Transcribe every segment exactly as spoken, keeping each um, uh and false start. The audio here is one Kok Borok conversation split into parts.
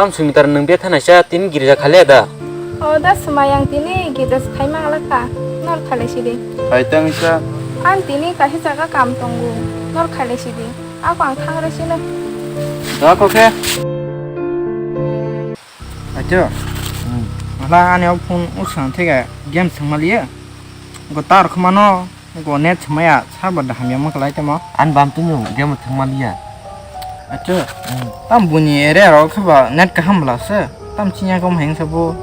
Sumitar nwng bethanaisa tini girja khaliya da? O da swmai ang tini girja se khaima alakha. Nor khalai sidi. Hai tang sa. Ang tini kaisa jaga kam tongo. Nor khalai sidi. Ako ang thangra sino. Da kokhe. Acho. Hmm. Ala ani o phone usang thega game sangmaliya. Go tar khmano. Go net sumaya sabo da hamya ma kalai tamo. An bam tu nyung game thangma liya. Acho. Hmm. Tam buni ere ro khaba net kaham bla se. Tam chinya kom heng sabo.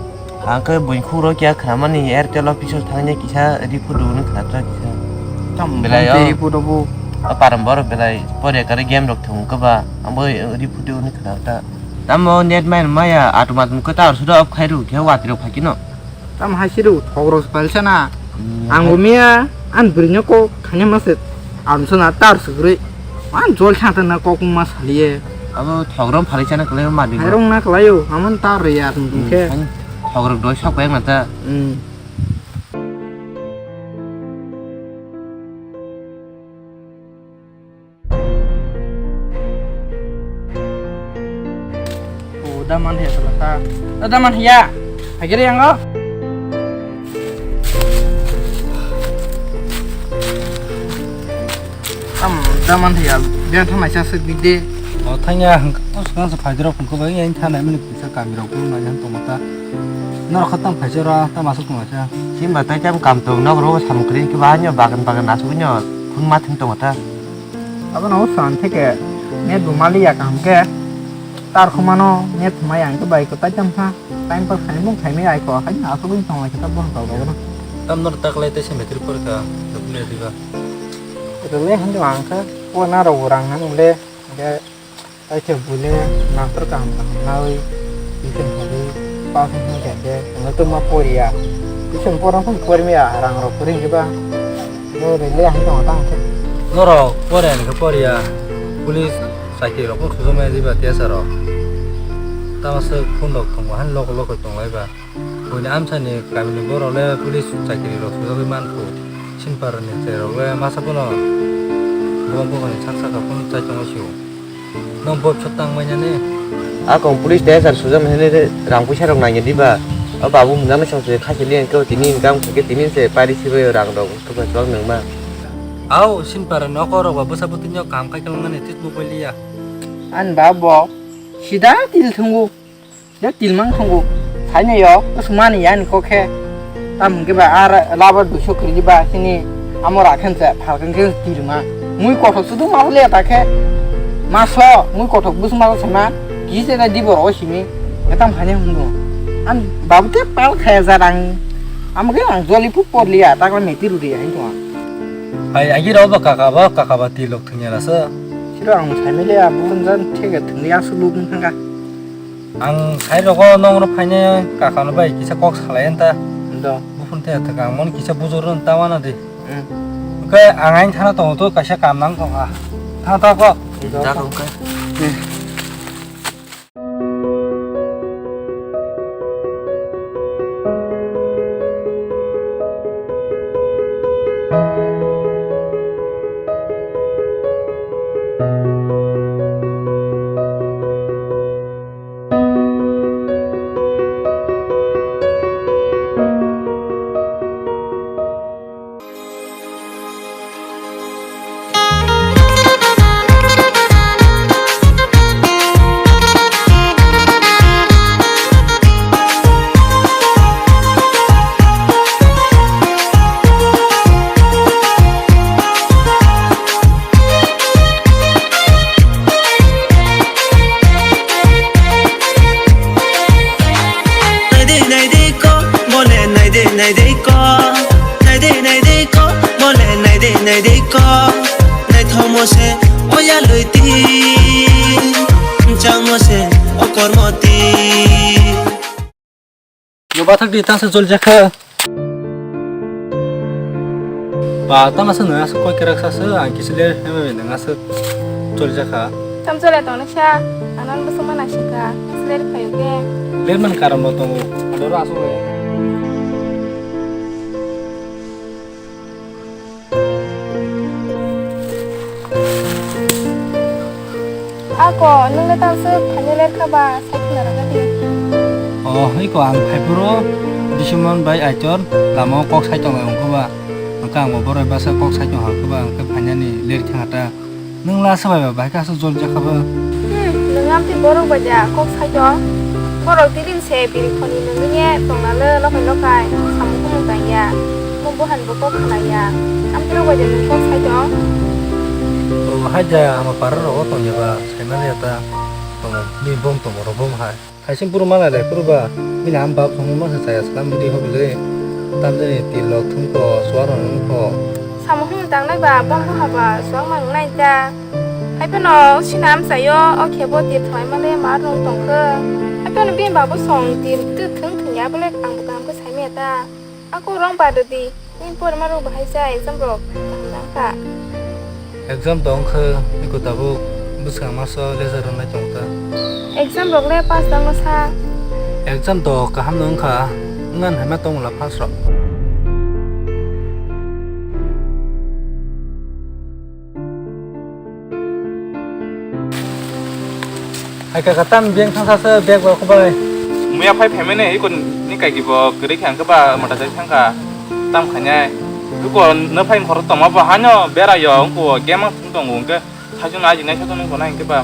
Ang khe buni khuro kya khramani Airtel office thangni kisa report duni khatra kisa. Tam belai bam te o. Report obo. A param bor belai pore kare game rok thung kaba. Ambo report duni khatra. Tamo net main maya atum atum khe tar suda off khairu khe watri rok phakino. Tam hai siru thokrok palsa na. Hmm, ang hai. Bo miya an bwrwino kok khani ma se ang sona tar sugri. An jol chanta na kok ma saliye. Abo thokrok palsa na kle ma di. Hairong na klayo aman tar ya tum tum khe. Hmm, thokrok doi sok pai ma ta. Hmm. O, da man hiya sala ta. Da, da man hiya. Agere yang o. Am, da man hiya. Biang thang naisa se dik de. O, thang ya, hang, o, sung se phai dro phung ko bai, yang thang nai mani kisa kami rok phung nai yang tong ta. Nor khatang phai se ra, ta masuk tong sa. Sim ba tai kam kam tong, nok ro sam kring ke ba nyo bagan bagan asuk nyo, phun ma thang tong ta. Abono o san theke net bo maliya kaham khe tar khumano net thumai ang khe bai kwtai tam kha time pass khaimung khaimai ai kho haino asugwi thangla khe ta bono tolgo bono. Tamno taklai tei se metri porikha rwkle riba. Rwle hindu ang khe o naro rang nang le hingkhe. Kaisa buini nangkor kaham kaham nawi tuition hagwi pass wngkha khe, hwnkhe tongma poriya. Tuition porma phano porimaya, rang rok kwrwi hwnkhe ba. Bo rwile ang tongo tang khe. Norok poriya hwnkhe poriya, police chakri rok phano sujakmaya diba T S R rok. Tamo swk phone rok tongo hani loko loko tonglai ba. Buini amchaini kamini borok le police chakiri rok sujagwi mankhu. Sinpar ni chwrai rok le masa bono bumung bumung ni sak saka phano chaichongo sio. Nwng bobso tang manya ni. Akong police station sujak manya ni rang puisa rok nangya diba. O babu mwnang no song se khachi liya khe tini income khe tini se pari sibai rang rok khe ba chwng nangma. Au sinpar ni nokol rok ba bwsa bwtwi no kam khai kwlwng mani twi mobile liya. Ani babo sida til thwngo. Ya tilmang thongo, saino yo, usmani yani kokhe. Tam hwnkhe ba ar laba duiso kwrwi ba sini amo rakhen se phalkang khe tilma. Mui kothok sudu ma le ta khe. Maso, mui kothok bus ma sema. Kise na dibo ro simi. Etam hanya hundu. An babu te pal khaya jarang. Amo khe ang joli pu por liya, ta khe meti rudi hai to. Hai agi ro ba kaka ba, kaka ba tilok thungya rasa. Siro ang saino le abu jan thega thungya su lubung thanga. Ang sai rogo nong ro phainai kaka no bai kisa kok salai anta. Do. Buphun the thaka ang mon kisa bujor ron ta wana de. Hmm. Oke, ang ain thana tongo to kaisa kam nang tongkha. Thang ta ko. Do. Ja tong kai. Naide naide ko, bole naide naide ko, naide naide ko, bole naide naide ko. Naithomo se o yaloi ti, changmo se o kormo ti. Yo bathak di tang se jol jakha. Ba tama se nang asuk koi kerak sa se ang kisi le hema be nang asuk jol jakha. Tam jole tong sa anan bwswk mana sika asle ri phayo ke. Le man karam no tongo adoro asuk le. Ako, nwng le tang swk phaino lerkha ba, sai khna rwgadi. O, hai ko ang phaiphuru Bisimon bai Aitor lama o kok sai tonglai wngkha ba. Hwnkhe ang bo borok bai bwsa kok sai tong hwnkhe ba, hwnkhe phainani ler thangkha ta. Nwng la swbai ba bahai khe aswk jol jakha ba. Hmm, nwng amtwi borok bai da kok sai tong? Borok twiling se biri khoni nwngwi ye tongna le lokai lokai samung khumung tang ya. Mo bohan bo kok khna ya. Amtwi rok bai da nwng kok sai tong? O, hai da ama para rogo tong ya ba, sai mani ya ta. Tongo, bini bom tongo, rw bom hai. Haising puru mana le puru ba, bini ham bab songwi masa chaya swkang bwtwi hobile. Tamjani til rok thung ko, suar rok nung ko. Samung hwn tangnai ba, bang bwha ba, suak ma nungnai ta. Hai phano sina amchaio, o khebo til thwngmale ma rung tongkhe. Hai phano bini babo song til tu thung thung ya bole ang bo kaham khe saimaya ta. Ako rong ba dodi, nini porima rok bahai sa exam rok kaham nang kha. Exam tong khe, niko tabuk bwskang masa leisure rwnai tong ta. Exam rok le pass tangma sa. Exam to kaham no wngkha, wngna haima tong la pass rok. Hai kaka, tam beng thangsa se bag ba kubai. Muya phai phaimani iko ni kaiki bo kwrwi kha, hwnkhe ba mota jai thangkha, tam khainai. Iko no phai khoro tongma bo hano bera yo, wngko game ang thung tongo, hwnkhe thaichung aji nai satung nungko nai, hwnkhe ba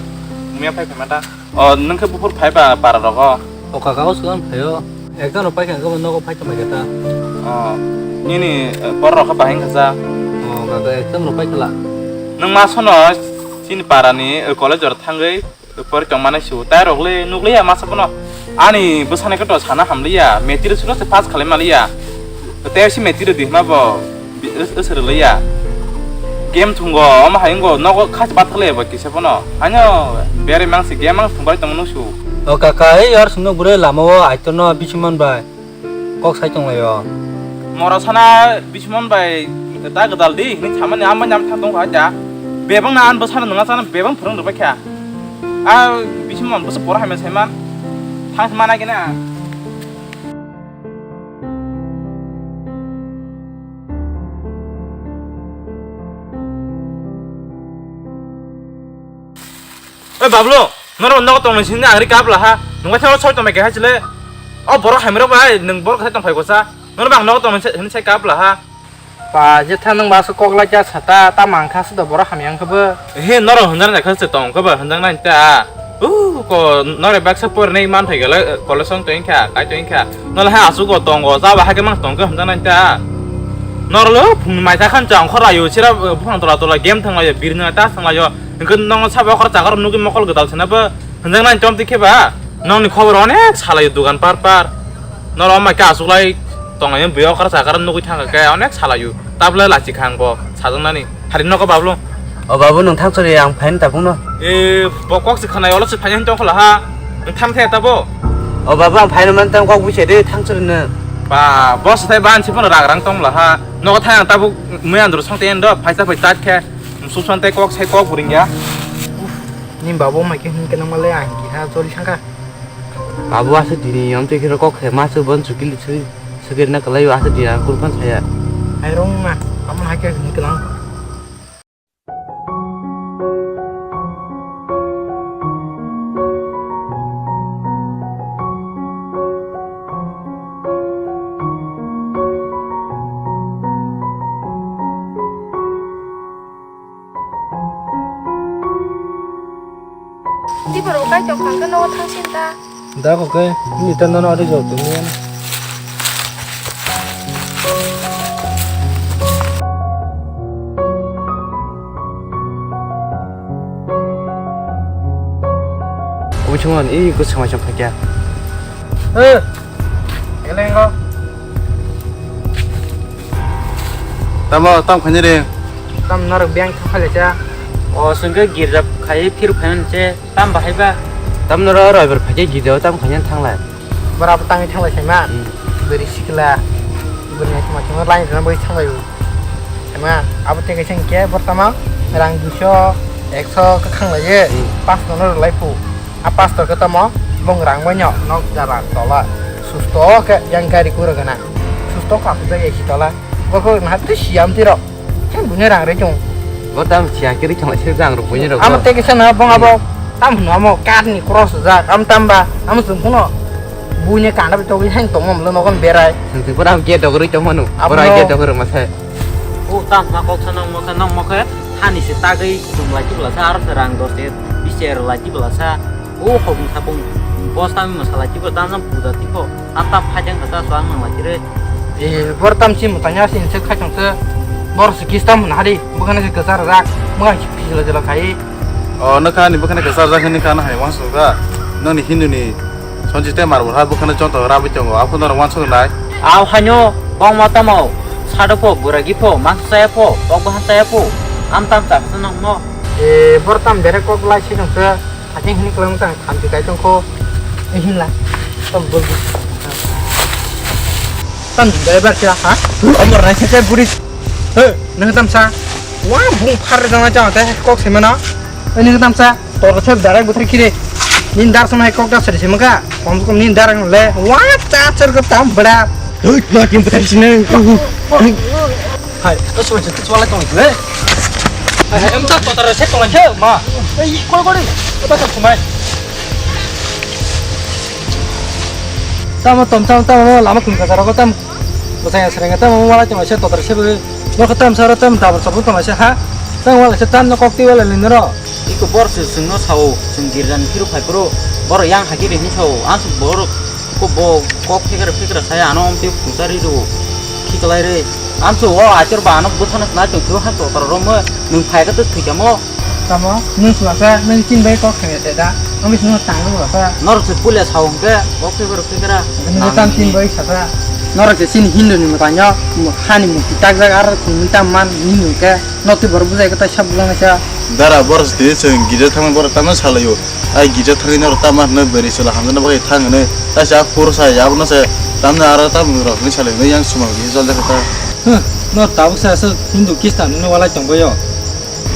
muya phai phaima ta. O, nwng khe buphur phai ba para rogo? O kaka, o swkang phaio. Exam rok paikha hwnkhe bo nogo phai tongmai khe ta. O, nini, eh, borok rok khe bahai wngkha sa? O kaka, exam rok paikha la. Nwng ma sono chini para ni, eh, college rok thangwi, eh, pori tongmani su. Tai rok le nukliya masa bono. Ani bwsani khe to sana hamliya. Matric sulo se pass khalai maliya. Tei si matric di hwnba bo. Bi-, is-, is rwliya. Game thungo, omo hai wngkha, nogo khach bathakle bo kisa phano. Ano, bere mangsi game mang thungbai tongno su. O kaka, ei yar sungno bwrwi lama o aitono Bisimon bai kok sai tonglaio. Mora sana Bisimon bai ta gwdal di, hinwi samani ambai nam thang tongkha ja. Bebang na an bwsano nwnga sana bebang phwrwng rwbai kha. A Bisimon bwswk pora hamya saiman. Thang mana kena. Oi Bablu, norok nogo tongmani sini ang ri kap laha. Nungbai thangro soi tongmai keha chile. O borok hamiro bai, nung borok hai tongphai gosa. Norok bang nogo tongmani hini sai kap laha. Pa, je tha nung ba se kok lai kya sata, ta mang kha se do borok hamya wngkha bo. He, norok hwnjak nai kha se tong kha ba, hwnjak nai ta. Uh, ko, nore baksa por nei man thai gala, eh, kolesong to inkha, kai to inkha. Nole ha asu go tongo, ja ba ha ke mang tong kha hwnjak nai ta. Nor lo phung mai ta khan chang khor ayo, sira, eh, buphang tola tola game thang layo, birna ta thang layo. Hwnkhe nong sabo khor chakar nugwi mokol gwdal sena bo, hwnjak nai tom tikhe ba. Nongni khobor onek salayo dugan par par. Noro mai ka achuklai tongnai buya okra chakar nugwi thangkha khe onek salayo. Tabla lachi khang bo sajaknani. Hari nogo Bablu. O babu, nwng thang chori ang phaini tabukno. E, bo kok se khanai, olo se phaini tong khola ha. Nwng thang the tabo. O babu, ang phaini man tang kok bise de thang chori no. Ba, bo se thai ban se phano rag rang tong la ha. Nogo thai ang tabuk mui andro song te endo, phaisa phai tat khe. Suk song te kok sai kok buring ya. Ni babu mai khe hin kenang male ang ki ha chori thangkha. Babu asa dini yom twi kheno kok khe ma se bon chukili chukili na kalai asa dini ang kurpan saya. Hai rong na, amon hai khe ni kelang. Tibor bo kai tong kha khe nogo thang sin ta. Da kok khe, ni ta nono ari jok tong ni. Obo chuma ni, i ko sama chok kha kya. Eh, elengo. Tamo, tam khani re. Tam norok beng thang khale cha. O, sungke girja khai phiru khai che, tam bahai ba. Tam noro roibar phai girja tam khani thanglai. Bora bo tangwi thanglai saima. Hmm. Beri sikla. Beri naisima chuma line rana bai thanglai. Saima, abo teke sengke bortama rang duiso, ekso kakhang lai ye. Hmm. Pas nono rwlai phu. A pastor khe tamo bong rang bai no nok jara tola. Susto khe yang gari kura gana. Susto kha khe bai esi tola. Bokho na tu siam tiro. Khe bunya rang re chung. Bo tam sia kiri chung se jang ru bunya ro. Amo te kisa na bong abo tam hno amo kar ni cross ja am tam ba amo chung kuno. Buini kanda bai togwi hang tongma mlo nogon berai. Sengsi pura ge dogri tongmanu. Abo pura no. Ge dogri masa. O tam ma kok sa nang mokhe nang mokhe hani se tagwi tum lai tibla sa aro se rang dos te bis er lai tibla sa. O hobung sapung bos tami masa lai tibla tam jang puja tipo. Tam tam phai jang kata suang nang lai tire. E bor tam si mutanya sin se khai tong se. Bor se kistam na hari bukan se kesar rak. Mwa phisla jela khai. O nokha ni bukan kesar rak ni kana hai wang suka. Nang ni Hindu ni Sonsi tei mar bwrha bwkhano joto rabwi tongo, aphuru norok uansuk nai. Aw haino bongma tamo, sado pho, bwragi pho, mangsa chaya pho, tok bahan chaya pho, am tam chak se nangmo. E, bor tam bere kok lai se nang se, hakhe hini kwlwng tang thamchi kai tong kho. E, hin la. Tam bol. Tam driver cha ha? Amor nai se buri. He, nang tam sa. Wa bung phar jang na cha te kok se mana. E, nang tam sa. Tor se direct buthar kire. Nin dar song hai kok da sari se maka. Kom kom nin dar ang le. Wa cha char ko tam bada. Hoi, ma kim buthar sini. Hai, to sumai se to wala tong le. Hai, hai, em ta to tar se tong le ma. Ei, kol kol. Ba ta sumai. Tamo tom tam tamo lama kun ka jaro tam. Bwsai ya srengya tamo wala tong se totar se bo. Nokha tam sara tam dabor sabun tong se ha. Tang wala se tam no kok ti wala le nero. Iko bor se sung no sao, sung girja ni phiru phai phuru. Bor yang hagi re hin sao, ang su bor ko bo kok phekra phekra saya ano om te phunsa ri ro. Khiklai re. Ang su o achar ba ano bwthana na tong phiru ha totar ro mo. Nung phai ka to thikamo. Tamo, nung sulasa, nung tin bai kok khanya te da, ang bising tang nung lasa. Norok se pulia sao hwnkhe, kok se borok se kera. Nung tam tin bai sasa. Norok se chini Hindu ni mwtai no, hani mukti tak jak ar kung tam man ni hwnkhe, nokti borok bujai khe tai sab bujang sa. Dara borok se tini chwng girja thangma borok tamo salaio. Ai girja thangwi norok tamo hwnwi bwrwi chwla hamjana bagwi thang hwnwi. Tai se a phuru sa ya abono se tamni aro tamo rok hwnwi salaio yang sumal girja jol jak ta. Huh, no tabuk sa aswk Hindu Kristan hwnwi walai tongbaio.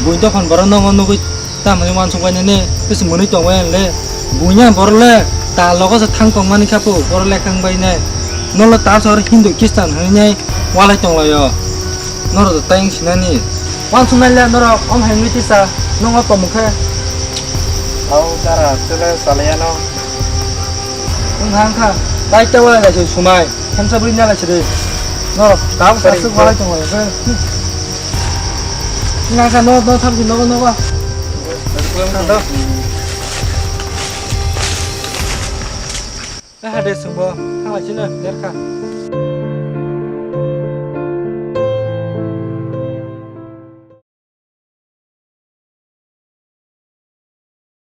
Buini dophani borok nogo nugwi tamoni uansuk bainani bisi mwnwi tongbai le. Buini borok le ta logo se thang tongmani kha phu borok le khang bainai. Nolo ta sor Hindu Kristan hwnwi walai tonglaio. Norok to tayang sinani. Uansuknai le norok om hai wngwi tisa nongo tongmung khe. Au dara chwle salaiano. Wngkha wngkha. Bai ta walai lai se sumai. Khensa bwrwi nalai sidi. No, tabuk sa aswk walai tongo. Nang kha no, no thamsi nogo nogo. Nang do. Eh, hade sungbo, thanglaisino, derkha.